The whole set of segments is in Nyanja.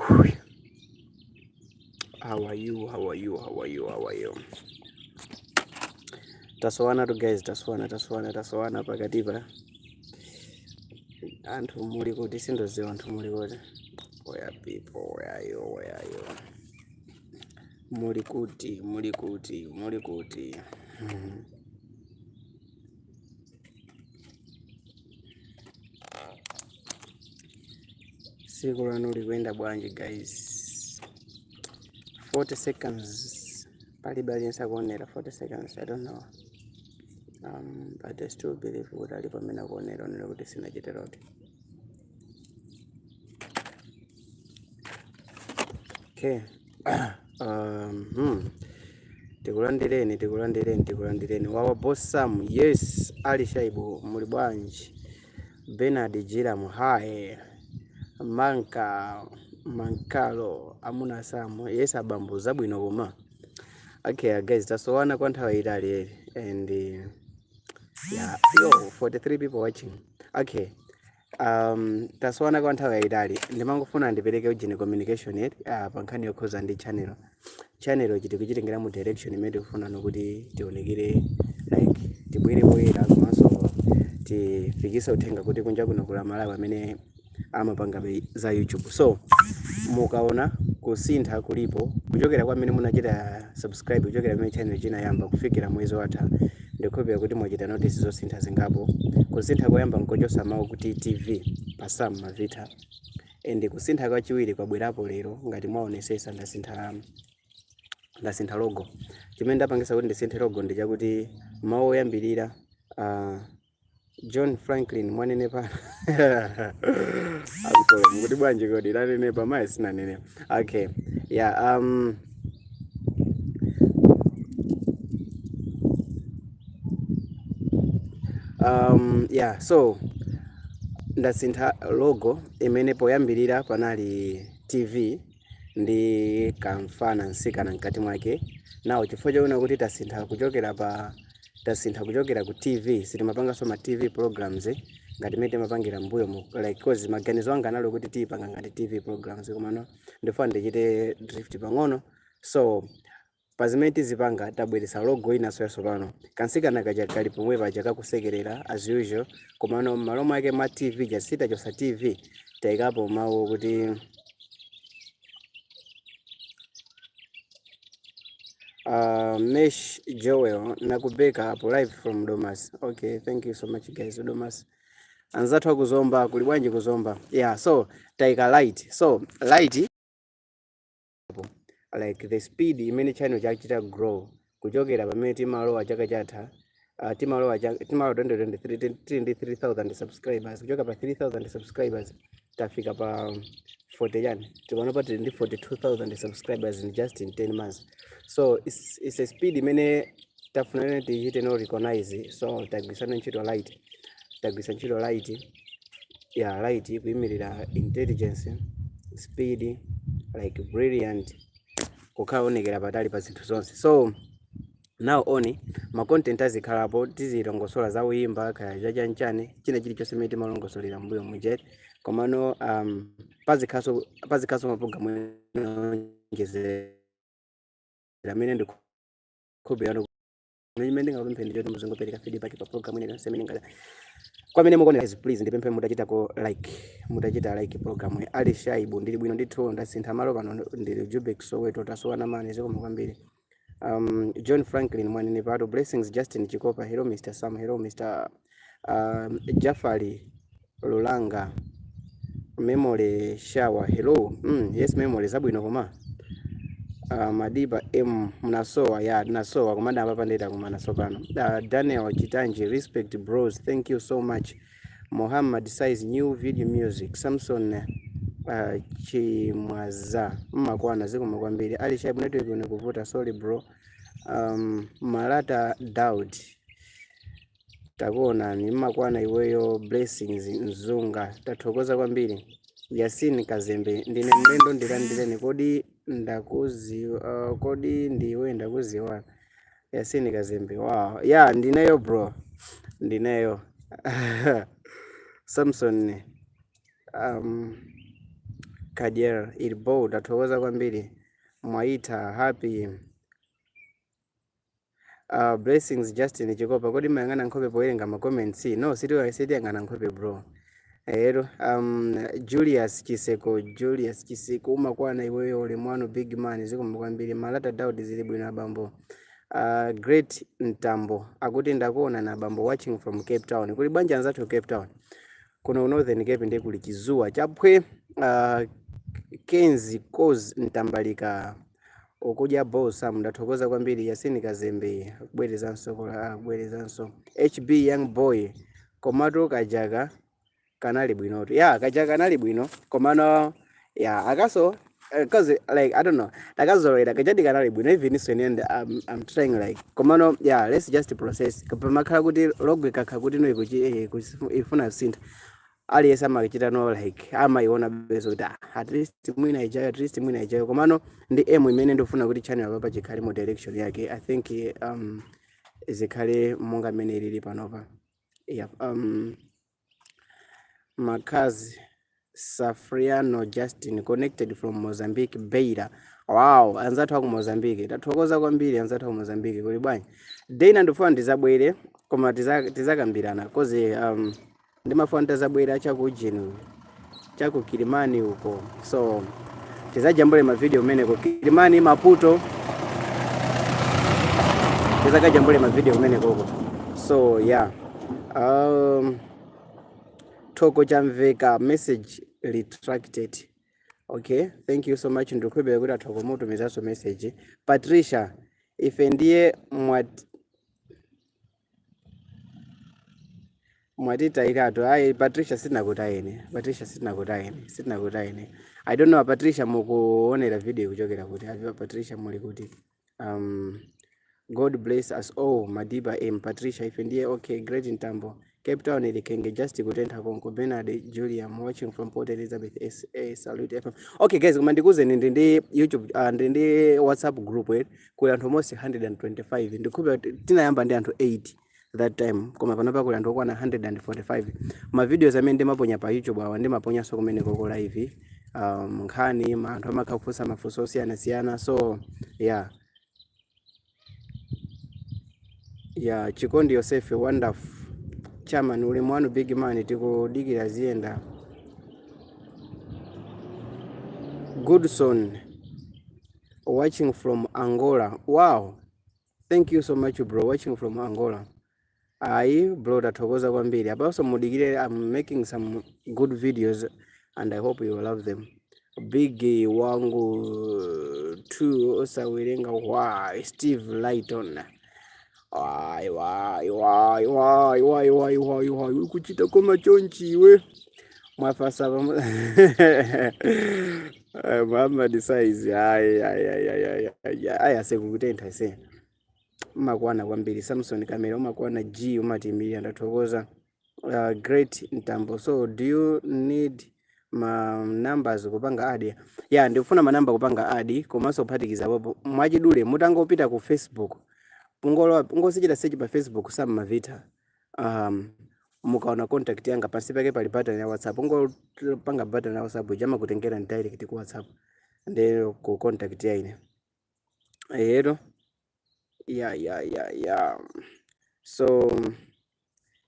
How are you? How are you? How are you? How are you? Tasowana tu guys, tasowana, tasowana, tasowana pakatipa. Anthu muli kuti? Sindoziwa anthu muli kuti. Where people, where are you? Where are you? Muli kuti? Muli kuti? Muli kuti? Tsiku lanu likuyenda bwanji guys? 40 seconds, palibe aliyense akuonera. 40 seconds, I don't know, but I still believe kuti alipo amene akuonera, onera kuti sinachiterobe. Okay, Tikulandireni, tikulandireni, tikulandireni. Wawa boss Sam, yes. Ali Shaibu, muli bwanji? Bernard Jiram, hi. Manka Mankalo, amuna Sam, yes, abambo, zabwino koma. Okay guys, tasowana kwa nthawi itali eri and yeah, yo, 43 people watching. Okay, tasowana kwa nthawi yayitali. Ndimangofuna ndipereke ujini communication eti pa nkhani yokhuza ndi channel. Channel ichi tikuchitengera mu direction imene tikufuna kuti tionekere, like tibwere poyera komanso tifikise uthenga kuti kunja kuno kula Malawi amene amapanga za YouTube. So mukaona kusintha kulipo kuchokera kwa amene munachita subscribe kuchokera pamene channel chinayamba kufikira mwezi watha, ndikhulupirira kuti mwachita notice zosintha zingapo. Kusintha koyamba nkochosa mawu kuti TV pa Sam Mavita, and kusintha kwachiwiri kwabwerapo lero. Ngati mwaonesesa, ndasintha logo. Chimene ndapangisa kuti ndisinthe logo ndi chakuti mawu oyambirira, John Franklin, mwanenepa akutolo, mukuti bwanji? Kodi lanenepa mayi? Sinanenepa. Okay, yeah, yeah, so ndasintha logo imene poyambirira panali TV ndi kamfana msikana mkati mwake. Nawo chifukwa chakuona kuti tasintha kuchokera ku TV, sitimapanganso ma TV programs ngati imene timapangira mbuyo mu, like, 'cause maganizo anga anali kuti tiyipanga ngati TV programs, komano ndifuna ndichite drift pang'ono. So pa zimene tizipanga, tabweretsa logo inanso yatsopano. Kansikana kaja kali pomwe paja kakusekerera as usual, komano m'malo mwake mwa TV ja tachosa TV, tayikapo mawu kuti Mesh Joel nakubeka apo live from Domas. Okay, thank you so much guys. Domas, anzathu akuzomba, kuli bwanji kuzomba? Yeah, so taika light. So light, like the speed imene channel chachita grow kuchokera pamene timalowa chaka chatha, timalowa 2023 tili ndi 3000 subscribers. Kuchoka pa 3000 subscribers tafika pa 40 yani, tikanopa tili ndi 42,000 subscribers in just in 10 months. So it's a speed imene tafunana tichite no recognize. So tagwisana ntchito light, tagwisa ntchito light, yeah, light kuyimirira intelligence, speed, like brilliant, kukhala onekera patali pa zinthu zonse. So now on ma content azikhalapo, tizilongosola za uyimba, kaya chachanchani, china chilichonse imene timalongosolera mbuyo mujet. Komano pazikhaso mapulogalamu onjezera amene ndikukhulupirira. Chimene ndingakupemphe ndi choti muzingopereka feedback pa program ine yonse imene ngati kwamene mukuonera. Please, ndipemphe mutachitako like, mutachita like program. Ali Shaibu, ndili bwino ndithu. Ndasintha malo, pano ndili Jubek, Soweto. Tasowana mani, zikomo kwambiri. John Franklin, mwanene pato. Blessings Justin Chikopa, hello Mr. Sam, hello Mr. Jafari Lulanga, Memory Shower, hello. Yes, Memory, zabwino koma. Madiba M, mnasowa ya nasowa komanda apa pandeta kumana sopano. Daniel Chitanji, respect bros, thank you so much. Muhammad Size, new video music. Samson Chimwaza, mmakwana, zikomo kwambiri. Ali Shaibu, network ine kuvuta, sorry bro. Malata Daud, takuonani, mmakwana iweyo. Blessings Mzunga, tathokoza kwambiri. Yasin Kazembe, ndine mlendo, ndilandireni. Kodi ndakuziwa? Kodi ndiwe ndakuziwa? Yasin Kazembe, wow, yeah, ndineyo bro, ndineyo. Samson Kadier Ilbo, tathokoza kwambiri, mwaitha happy. Blessings Justin Chikopa, kodi mayang'ana nkhope powerenga ma comments? No, sitiyang'ana nkhope, bro. Ero Julius Chiseko, Julius Chiseko, umakwana iweyo, uli mwano, big man, zikomo kwambiri. Malata Daud, zili bwino abambo. Great Mtambo akuti ndakuona na abambo, watching from Cape Town. Kuli bwanji anzathu Cape Town? Kuno Northern Cape ndiye kuli chizuwa chapwe. Kenzi Koz Mtambalika, ukudya bosa, ndathokoza kwambiri. Yasini Kazembe, kubwerezanso kubwerezanso. HB Young Boy, komatu kajaka kanali bwinotu. Ya, kaja kanali bwino, komano ya akaso, 'cause like, I don't know, takazolowera kajadi kanali bwino. Even so in I'm trying, like, komano yeah, let's just process. Pamakhala kuti logo ikakha kuti no ikuchi ifuna kusintha, aliyense amachita no, like, amayiona beso kuti, ah, at least mwina ijayo, at least mwina ijayo. Komano ndi aim imene ndifuna kuti channel papa chikhale mu direction yake. I think zikhale monga mmene ilili panopa. Yeah, Makazi Safriano Justin, connected from Mozambique, Beira. Wow, anzathu aku Mozambique, tathokoza kwambiri. Anzathu aku Mozambique, kuli bwanji? Dena ndifuna ndizabwere, koma tizakambirana, 'cause ndimafuna ndizabwera chakujeni, chaku Kilimani uko, so tizajambule ma video kumeneko, Kilimani, Maputo, tizakajambule ma video kumeneko uko. So yeah, Thoko Chamveka, message retracted. Okay, thank you so much. Ndikukhulupirira kuti athoko mutumizanso message. Patricia, ife ndiye mwatitayiratu. Ayi, Patricia, sitinakutayeni. Patricia, sitinakutayeni, sitinakutayeni. I don't know, Patricia, mukuonera video kuchokera kuti? Aviwa Patricia, muli kuti? God bless us all. Madiba M Patricia, ife ndiye. Okay, Great Ntambo, Cape Town ili kenge, just kutentha konko. Bernard Julia, I'm watching from Port Elizabeth, SA, salute FM. Okay guys, koma ndikuzeni, ndi ndi YouTube, ndi ndi WhatsApp group, kuli anthu almost 125. Ndikhulupirira kuti tinayamba ndi anthu 8 that time, koma panopa kuli anthu okwana 145. Ma videos amene ndimaponya pa YouTube awa ndimaponyanso kumene koko live, nkhani anthu amakha kufunsa mafunso osiyanasiyana. So yeah, Chikondi Yosefe, wonderful chairman, uli mwanu, big man, tikudikira ziyenda. Goodson, watching from Angola. Wow, thank you so much, bro, watching from Angola. Ayi bro, tathokoza kwambiri. Apanso mudikire, I'm making some good videos and I hope you will love them. Big wangu two osawerenga. Why Steve Lighton? Why, why, why, why, why, why, why, why ukuchita koma chonchi iwe? Mwafasa Muhammad size. Ayi, ayi, ayi, ayi, ayi, ayi, asekukutentha se. Umakwana kwambiri. Samson Kamera, umakwana G, umatimirira, ndathokoza. Great Mtambo, so do you need ma numbers kupanga add? Ya, ndikufuna manamba kupanga add, komanso kuphatikiza popo mwachidule mutangopita ku Facebook, mungolowa, ungosichita search pa Facebook Sam Mavita, mukaona contact yanga, pansi pake pali button ya WhatsApp. Ungopanga button ya WhatsApp ija, makutengera direct ku WhatsApp ndi ku contact ya ine ero. Yeah, so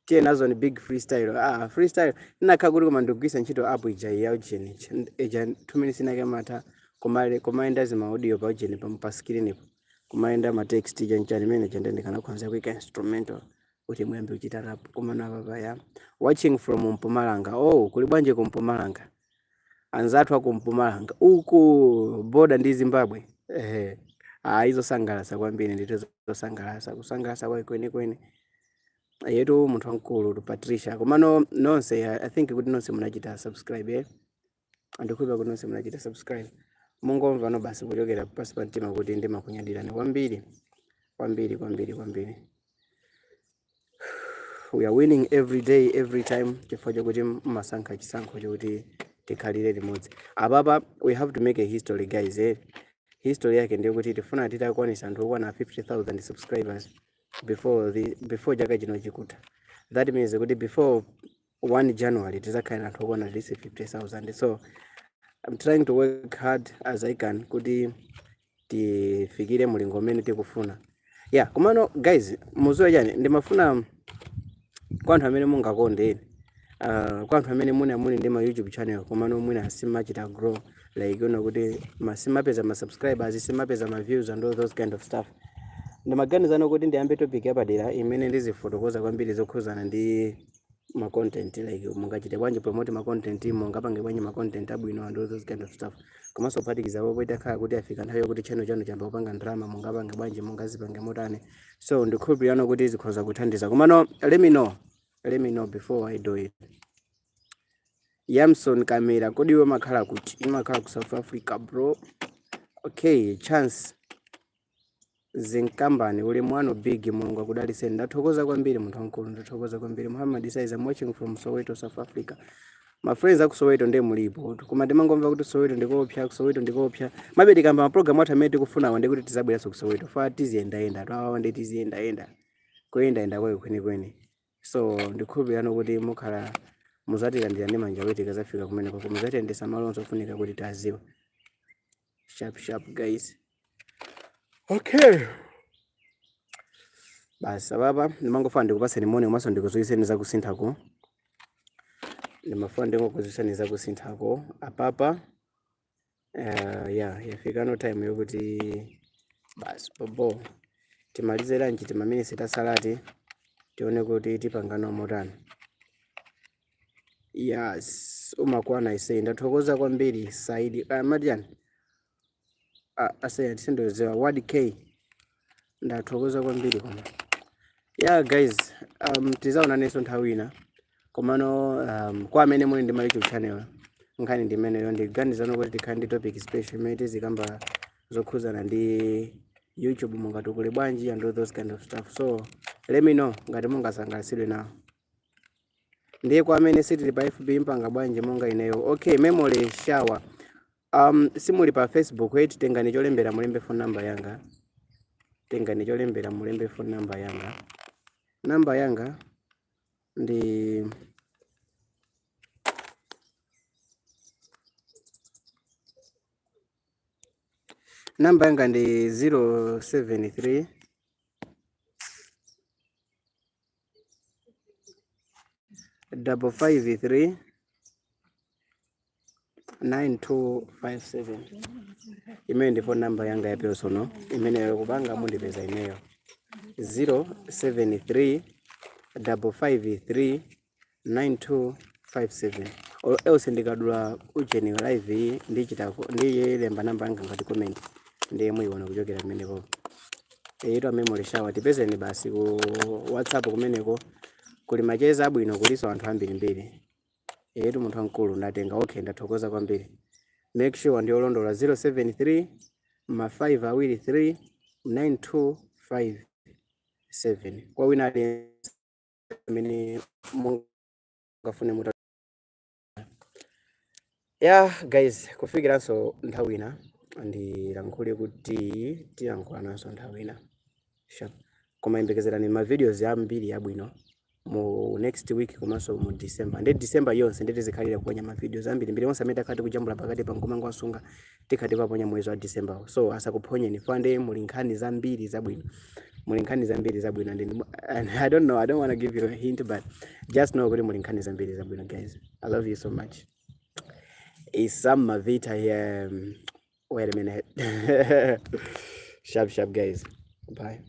tiye nazo ni big freestyle. Ah, freestyle ndinakhala kuti, koma ndikugwisa ntchito app ija ya ujeni ija, 2 minutes inake mata komale kumayenda zima audio pa ujeni, pa screen po kumayenda ma text chanchani imene chende ndikanakhoza kuika instrumental kuti muyambe kuchita rap. Koma napapa ya watching from Mpumalanga. Oh, kuli bwanji ku Mpumalanga? Anzathu aku Mpumalanga uku, border ndi Zimbabwe. Eh, ah, izosangalatsa kwambiri ndithu, zosangalatsa, kusangalatsa kwa kwenikweni yetu. Munthu wamkulu tu Patricia. Komano nonse, I think kuti nonse munachita subscribe, eh? Ndikuipa kuti nonse munachita subscribe. Mungomva no basi kuchokera pasi pa mtima kuti ndimakunyadirani kwambiri kwambiri kwambiri kwambiri. We are winning every day, every time, chifukwa chokuti mmasankha chisankho chokuti tikhalire limodzi. Apapa we have to make a history, guys, eh? History yake ndiyo kuti tifuna titakwanisa anthu okwana 50,000 subscribers before chaka chino chikutha. That means kuti before 1 January tizakhala anthu okwana at least 50,000. So I'm trying to work hard as I can kuti tifikire mulingo umene tikufuna. Yeah, komano guys, muziwe chani, ndimafuna kwa anthu amene mungakonde, kwa anthu amene muli ndi ma YouTube channel komano mwina simachita grow, like kuti simapeza ma subscribers, simapeza ma views and all those kind of stuff, ndimaganizano kuti ndiyambe topic yapadera imene ndizifotokoza kwambiri zokhuzana ndi ma content, like mungachite bwanji promote ma content, mungapange bwanji ma content abwino and all those kind of stuff. Komanso kuphatikiza popo, itakhala kuti afika nthawi yokuti channel chanu chamba kupanga ndalama, mungapange bwanji, mungazipange motani? So ndikhulupirira kuti zikhoza kuthandiza, komano let me know before I do it. Yamson Kamera, kodi iwe umakhala kuti? Imakhala ku South Africa, bro. Okay, Chance Zinkambani, uli mwano big, Mulungu akudalitseni. Ndathokoza kwambiri, munthu wamkulu, ndathokoza kwambiri. Muhammad says, "I'm watching from Soweto, South Africa." Ma friends aku Soweto ndiye mulipo, koma ndimangomva kuti Soweto ndikopsa, ku Soweto ndikopsa. Mabe tikamba ma program athu amene tikufunawo, ndikuti tizabweranso ku Soweto fa tiziyendayenda twawawa, ndi tiziyendayenda, kuyendayenda kwayo kwenikweni. So ndikhulupirira kuti mukhala muzatilandira ndi manja awiri tikazafika kumeneko, muzatiyendesa malo onse ofunika kuti taziwe. Sharp sharp, guys. Okay, basi, apapa ndimangofuna ndikupaseni moni komanso ndikudziwitseni zakusinthako. Ndimafuna ndingokudziwitseni zakusinthako apapa. Yeah, yafikano time yokuti basi bobo timalize lunch, tima minutes tasalati tione kuti tipangano motani. Yes, umakwana ise, ndathokoza kwambiri. Saidi matiani ase sindoziwa ward k, ndathokoza kwambiri. Koma yeah guys, tizaonanenso nthawi ina. Komano kwa amene muli ndi ma YouTube channel, nkhani ndi imeneyo. Ndiganizano kuti tikhale ndi topic special imene tizikamba zokhuzana ndi YouTube, mungatukule bwanji and all those kind of stuff. So let me know ngati mungasangalatsidwe nawo. Ndiye kwa amene sitili pa FB, mpanga bwanji monga ineyo? Okay, Memory Shower, simuli pa Facebook eti? Tengani cholembera, mulembe phone number yanga. Tengani cholembera, mulembe phone number yanga. Namba yanga ndi 073 553 9257. Imene ndi phone number yanga ya personal imeneyo. Kupanga mundipeza ineyo 073 553 9257, or else ndikadula ujeni live iyi, ndichitako ndiyilemba namba yanga ngati comment, ndiye muyiona kuchokera kumeneko. Ito Memory Shower, tipezeni basi ku WhatsApp. Kumeneko kuli macheza abwino, kuliso anthu ambirimbiri. Etu munthu wamkulu, ndatenga. Okay, ndathokoza kwambiri. Make sure ndiolondola: 073 ma 5 awiri 3 9257. Kwa wina aliyense amene mungafune muta. Yeah guys, kufikiranso nthawi ina, ndilankhule kuti tilankhulananso nthawi ina. Sharp. Koma yembekezerani ma videos ambiri abwino mu next week komanso mu December. Ndi December yonse ndi tizikhalira kuponya ma videos ambiri mbiri. Onse amene takhati kujambula pakati pa nkomango wasunga, tikhati kuponya mwezi wa December, so asakuphonyeni fande. Muli nkhani zambiri zabwino, muli nkhani zambiri zabwino, and I don't know, I don't want to give you a hint, but just know kuti muli nkhani zambiri zabwino. Guys, I love you so much. It's Sam Mavita here. Wait a minute. Sharp sharp, guys. Bye.